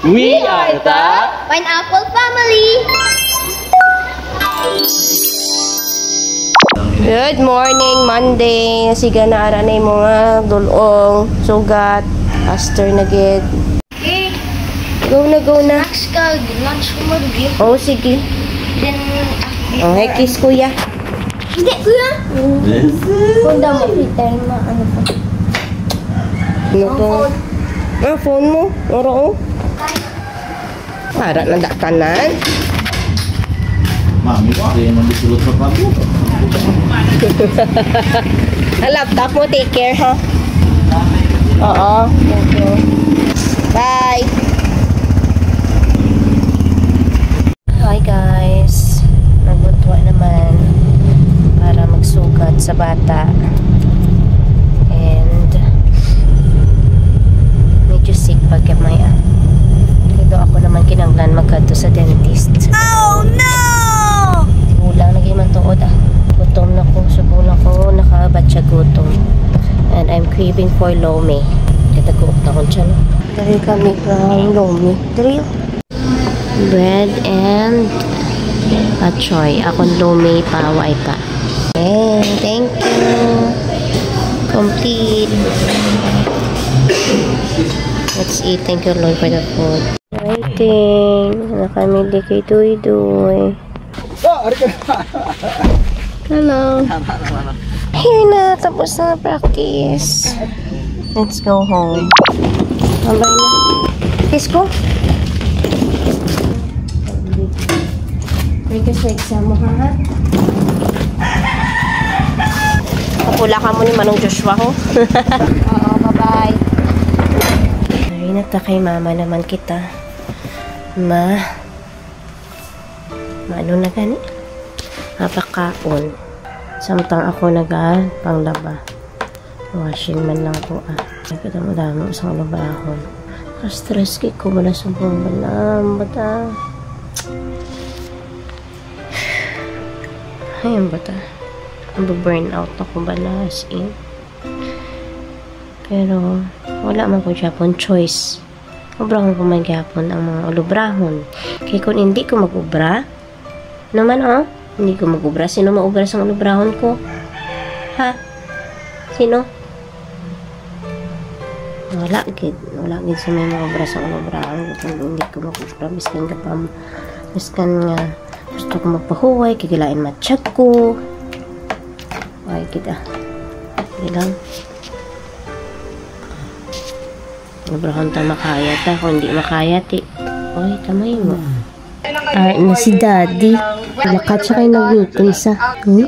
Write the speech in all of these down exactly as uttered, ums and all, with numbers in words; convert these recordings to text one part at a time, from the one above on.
We are the Pineapple Family. Good morning, Monday. Siga na ara na yung mga dulong, sugat, aster na gid. Go na, go na. Next ka, lunch ko mo, di. Oh, sige. Then, Oh, hey, kiss, kuya. Hindi, kuya. Kung damo, free time na, ano pa. Ano to? Ah, phone mo? Oro, oh. Para na daktanan. Mami, wa, kaya man disulot sa pagod. Ang laptop mo, take care, ha? Oo, thank you. Bye. Hi guys, nagbutwa naman para magsugat sa bata. And medyo sick pa gamay, ah. Kaya ako naman kinanglan magkadto sa dentist. Oh no! Kulang na man tuod, ah. Gutom na ko, subo na ko, nakabat siya gutom. And I'm craving for lo-mei. Kataguok na ko siya, no? Dali kami kang lo-mei. Dali. Bread and patsoy. Akon lo-mei pa, way pa. Eh, thank you. Complete. Let's eat. Thank you, Lord, for the food. Waiting. Nakamili kay Doy Doy. Hello. Here na, tapos na practice. Let's go home. Bye-bye na. Kiss ko. May ka sa exam mo, ha? Kapula ka mo ni Manong Joshua, ho? Oo, bye-bye. Ay, nata kay mama naman kita. Ma, maano na gani? Mapakaon. Samtang ako naga panglaba. Washing man lang ko, ah. Nagkadamo-damo sa ulubahon. Stress kay ko, wala sa buwan, wala. Bata. Ayun, bata. Nabu-burn out ako, bala, as in. Pero, wala man ko gyapon choice. Obrahon ko man gyapon ang mga ulubrahon. Kay kung hindi ko mag-ubra, naman, oh, hindi ko mag-ubra. Sino maubra sang ulubrahon ko? Ha? Sino? Wala gid. Wala gid sa may maubra sang ulubrahon ko kung hindi ko mag-ubra. Biskan ka pa, biskan nga gusto ko magpahuway, kay gilain matsyag ko. Ay, kita. Sige lang. Obrahon ta makaya ta, kung di makaya, ti. Oy, kamay mo. Ay, na si Daddy. Lakat siya kay naggunting sa, hmm?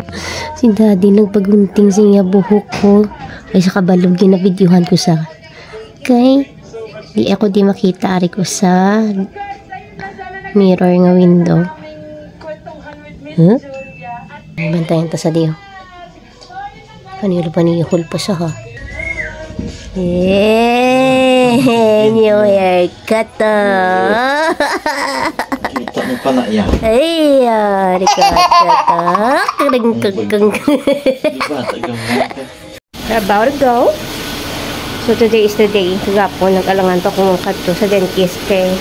Si Daddy nagpagunting sa iya buhok ko. Ay, sa kabalog, ginabidyohan ko sa. Kay, di ako di makita, ari ko sa mirror nga window. Huh? Bantayan ta sa diyo. Kanila pa niya hulpa sa ha. Eh, new haircut, ah. Kita mo pa na yan. Ay, ah, rikata, ah. Kring, kring, kring. Di ba, tagang mo? About go. So, today is the day. Kagapon, nag-alangan pa kung kadto sa dentist kay,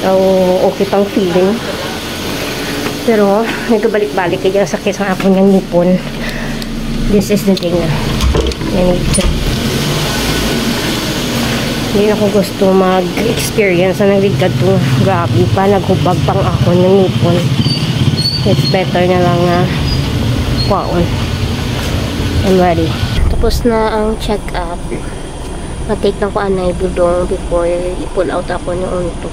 oh, okay pang feeling. Pero, nagabalik-balik kaya ang sakit sa akon nga ngipon. This is the thing na I need to. Hindi na ko gusto mag-experience na nagligad to. Grabe pa, naghubag pang akon nga ngipon. It's better na lang na kwaon. I'm ready. Tapos na ang check-up. Matake lang ko anay budong before i-pull out ako ni unto.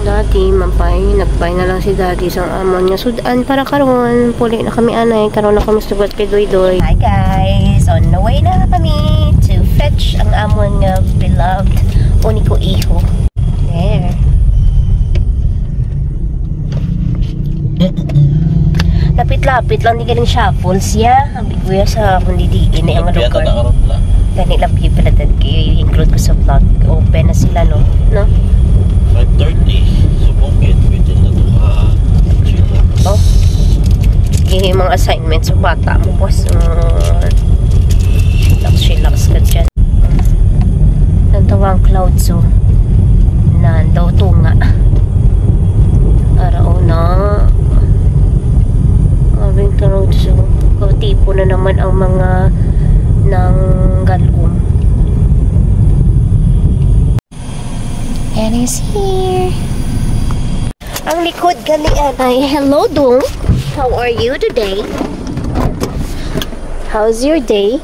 Daddy, mampay, nagpay na lang si Daddy sa amon nga sudan para karon. Puli na kami anay, karon na kami sugat kay Doy Doy. Hi guys, on the way na kami to fetch ang amon nga beloved Uniko Iho. There. Lapit-lapit lang, di galing shuffle siya. Ang biguya sa kundi di ini ang lugar. Gani lang pipilitan kayo, include ko sa vlog. Open na sila, no? No? Five thirty. Subong gid, pwede na to, ah, chill. Oh. Eh, mga assignments sa bata mo, boss. Uh, relax, relax ka dyan. Ang tawang clouds, oh. Nandaw tunga. Para una. Abing tanaw, so, katipo na naman ang mga nanggalom. And he's here. Ang likod gali, ay, hello, Dong. How are you today? How's your day?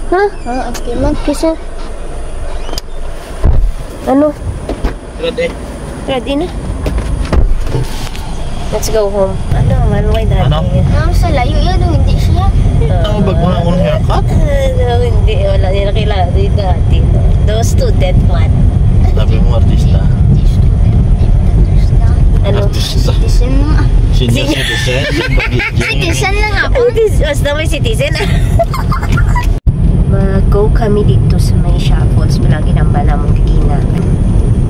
Huh? Ah, okay man. Kisa? Ano? Ready? Ready na. Let's go home. Ano, man, why that? Ano? Ma'am, sa layo yan, oh, hindi siya. Ang bag mo na akong haircut? Ah, no, hindi. Wala nila kilala yung dati. Those student man. Sabi mo, artista. Hindi student, hindi artista. Ano? Artista. Citizen mo, ah. Senior citizen. Citizen lang ako. Citizen, basta may citizen. Mag-go kami dito sa may Shuffles. Wala ginamba namon kagina.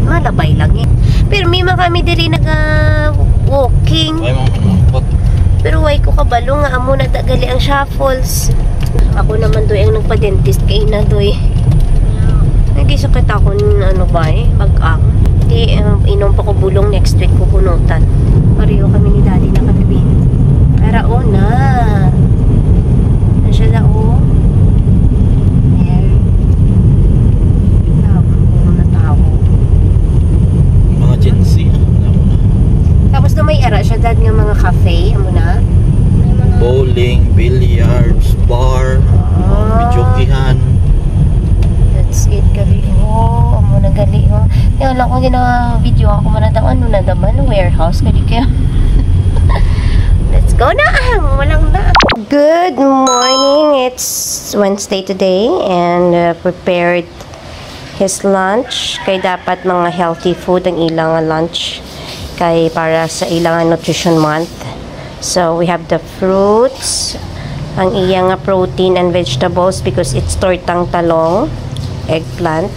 Malabay lang eh. Pero may man kami diri naga-walking. Ay, mga malungkot. Pero why ko kabalo nga amo na da gali ang Shuffles? Ako naman, doy, ang nagpa-dentist kay na, doy. Nagisakit ako ng ano ba eh, bag-ang. Di, um, inom pa ko bulong, next week ko kunutan. Pareho kami ni Daddy na kagabi. Pero una, ano siya na, oh? Ayan. Tao, puro na tao. Mga Gen Z, ah. Alam mo na. Tapos na may ara siya, Dad, nga mga cafe, amo na. May mga bowling, billiards, bar, ah, videokehan. That's it, gali, oh. Amo na gali, oh. Kaya lang ko gina-video ako, man, ano na naman, warehouse, gali kaya. Let's go na, ah. Walang na. Good morning. It's Wednesday today, and, uh, prepared his lunch. Kay dapat mga healthy food ang ilang lunch, kay para sa ilang Nutrition Month. So, we have the fruits, ang iya nga protein and vegetables because it's tortang talong, eggplant,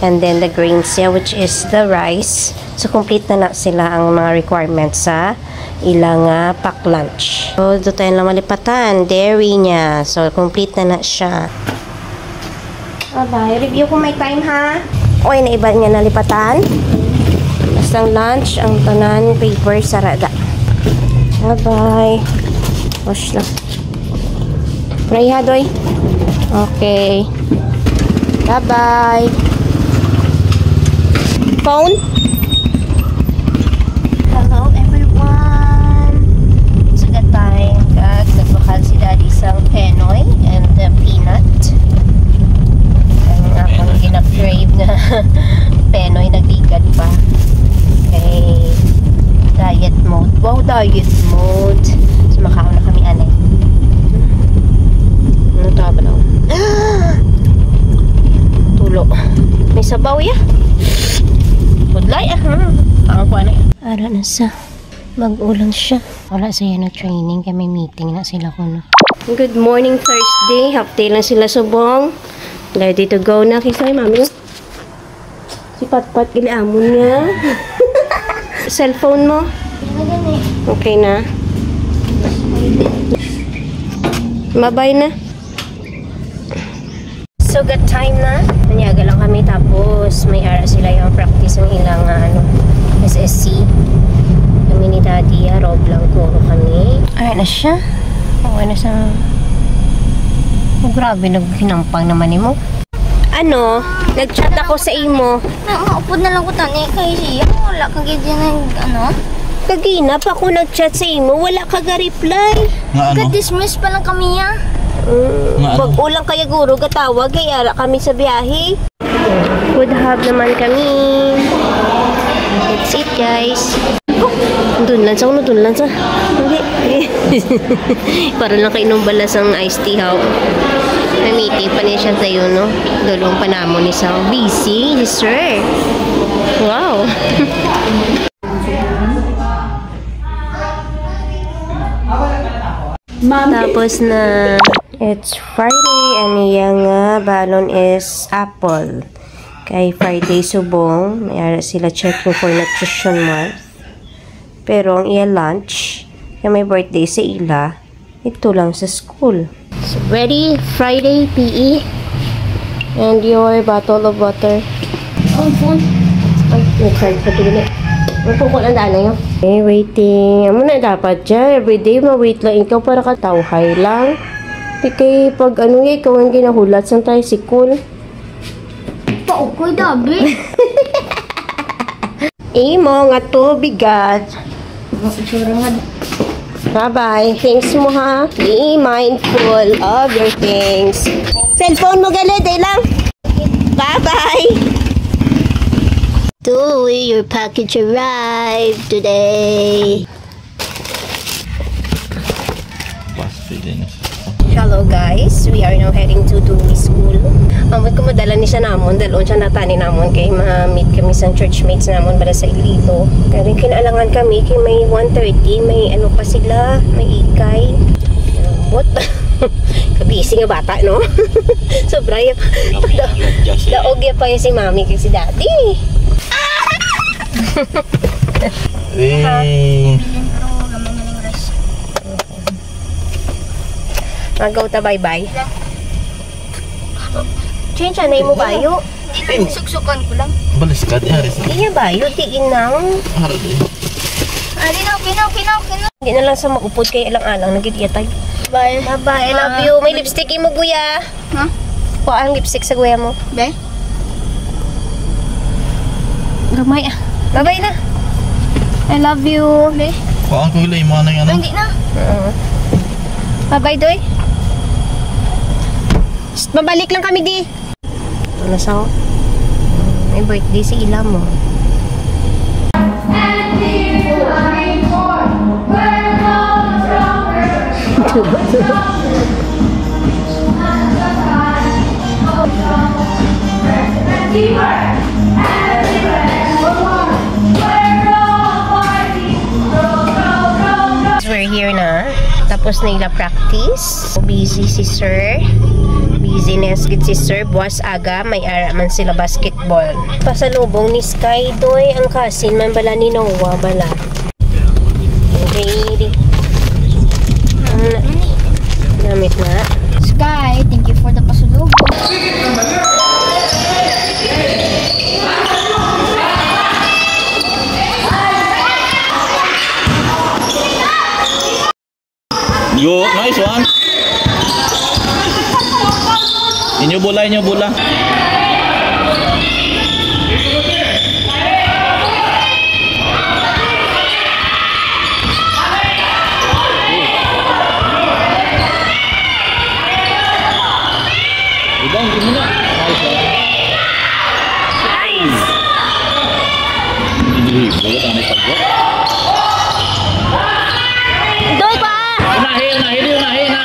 and then the grains siya, which is the rice. So, complete na na sila ang mga requirements sa ilang, ah, pack lunch. So, doon tayo lang malipatan. Dairy niya. So, complete na na siya. Bye-bye. Review ko may time, ha? Oy, naiba nga nalipatan. Basta ang lunch, ang tanan, paper, sarada. Bye-bye. Wash na. Pray ha, Doy. Okay. Bye-bye. Phone? Hello, everyone. It's a good time. Kag nagbakal si Daddy sang penoy and the peanut. Ang akong gina-crave nga penoy nagligad pa. Kay diet mode. Wow, diet mode. So, makaon na kami, anay. Ano tawag na? Tulo. May sabaw, ya. Budlay, ah. Hmm. Ang kuha na, ya. Ara na sa mag-ulang siya. Wala siya na training kay may meeting na sila kuno. Good morning, Thursday. Half day lang sila subong. Ready to go na, Kisoy, Mami. Si Patpat, giliamon niya. Cellphone mo? Okay na. Mabay na. So, good time na. Nanyaga lang kami, tapos may ara sila yung practice ng ilang, ah, ano, S S C. Kami ni Daddy, ah, rob lang, kuro kami. Ara na siya. Okay na sa. Oh, grabe, naghinampang naman ni mo. Ano? Nag-chat ako sa imo. Na, maupod na lang ko tani kay siya. Wala ka gid yan nag, ano? Kagina pa ko nag-chat sa imo, wala ka ga-reply. Nga ano? Ga-dismiss pa lang kami, ya. Mm, nga ano? Bag-o lang kaya guro gatawag kay ara kami sa biyahe. Food hub naman kami. That's it, guys. Dun lang sa, ano, dun lang sa. Hindi. Para lang kainom bala sang iced tea, haw. May meeting pa niya siya tayo, no? Dulong pa namo ni sa busy, yes, sir. Wow. Tapos na, it's Friday, ang iya nga balon is apple. Kay Friday subong, may ara sila checking for nutrition month. Pero ang iya lunch, kay may birthday sa ila, ito lang sa school. So, ready, Friday P E. And your bottle of water. Ang phone. Ay, nag-charge pa ito. Ang phone ko lang daan na yun. Eh, waiting. Amo na dapat dyan. Everyday, ma-wait lang ikaw para katawhay lang. Di kay pag ano nga, ikaw ang ginahulat sa tricycle. Paukoy, dabi. Imo nga to bigat. Ang itsura nga. Bye-bye. Things mo, ha? Be mindful of your things. Cellphone mo, gali, day lang. Bye-bye. Tuloy, your package arrived today. Pastilan. Hello guys, we are now heading to Dumi School. Ambot ko madala ni siya namon, dalon siya natani namon kay ma-meet kami sa churchmates namon bala sa Iloilo. Kaya kinaalangan kami kay may one thirty, may ano pa sila, may ikay. Ambot. Kabisi nga bata, no? Sobra yung daog ya pa yung si mami kay si daddy. Eh. Magaw ta, bye-bye. Change na imo bayo. Hindi lang, suksukan ko lang. Baliskad, eh, Haris. Iya bayo, di inang. Haris, eh. Ah, di na, okay na, okay na, okay na. Di na lang sa maupod kay alang-alang na gid iya tay. Bye. Bye-bye, I love you. May lipstick imo, guya. Ha? Kuha ang lipstick sa guya mo. Be? Gamay, ah. Bye-bye na. I love you. Be? Kuhaan ko ila imo anay, ano? Hindi na. Oo. Bye-bye, Doy. Psst, mabalik lang kami, di. Ano sa, may birthday si ila mo. We're here na. Tapos na ila practice. Busy si sir. Busy na gid si sir. Buwas aga, may ara man sila basketball. Pasalubong ni Sky, Doy, ang cousin man bala ni Noah bala. Okay, di. Ano na? Gamit na. Sky, thank you for the pasulubong. Yo, nice one. Inyo bola, inyo bola. Rebound, di mo na. Nice one. Nice. Hindi, wala ka na ipagwa. Doy pa! Unahi, unahi, di unahi na.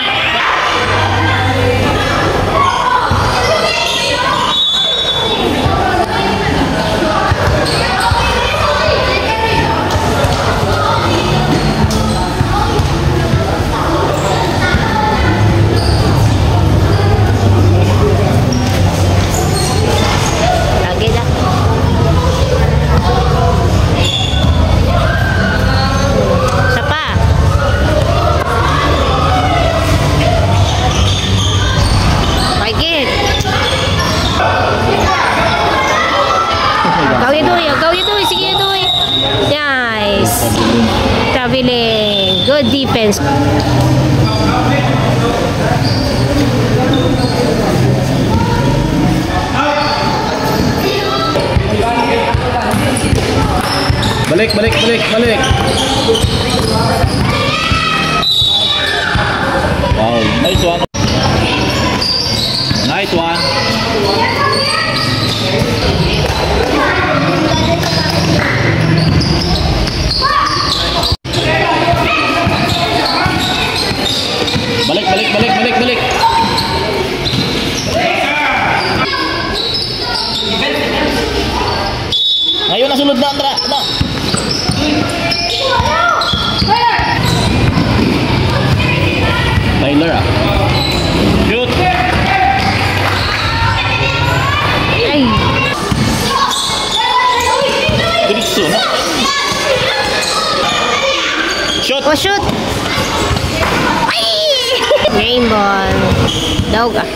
Lagi na. Isa pa. Lagi. Agaw ya, Doy. Agaw ya, Doy. Sige ya, Doy. Nice. Traveling. Good defense. Balik, balik, balik, balik. Wow, nice one. Nice one. Balik, balik, balik, balik, balik. Ngayon na, sulod na, Andra. Na. Tyler, ah. Shoot. Ay. Diretso na. Shoot. O, shoot. Ay! Game ball. Daog, ah.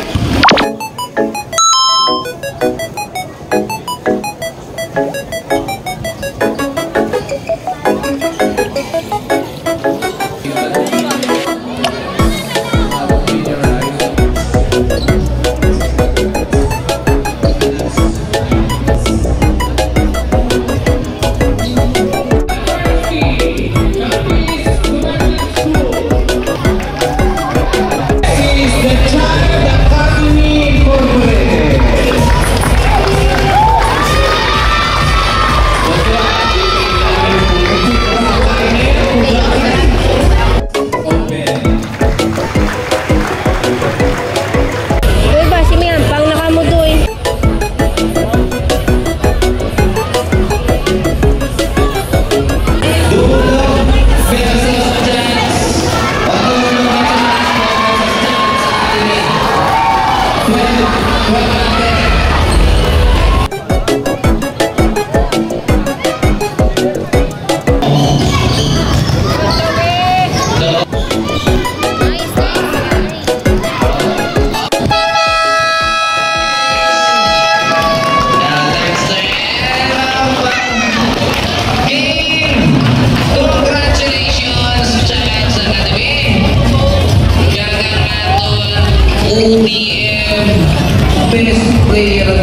Mayor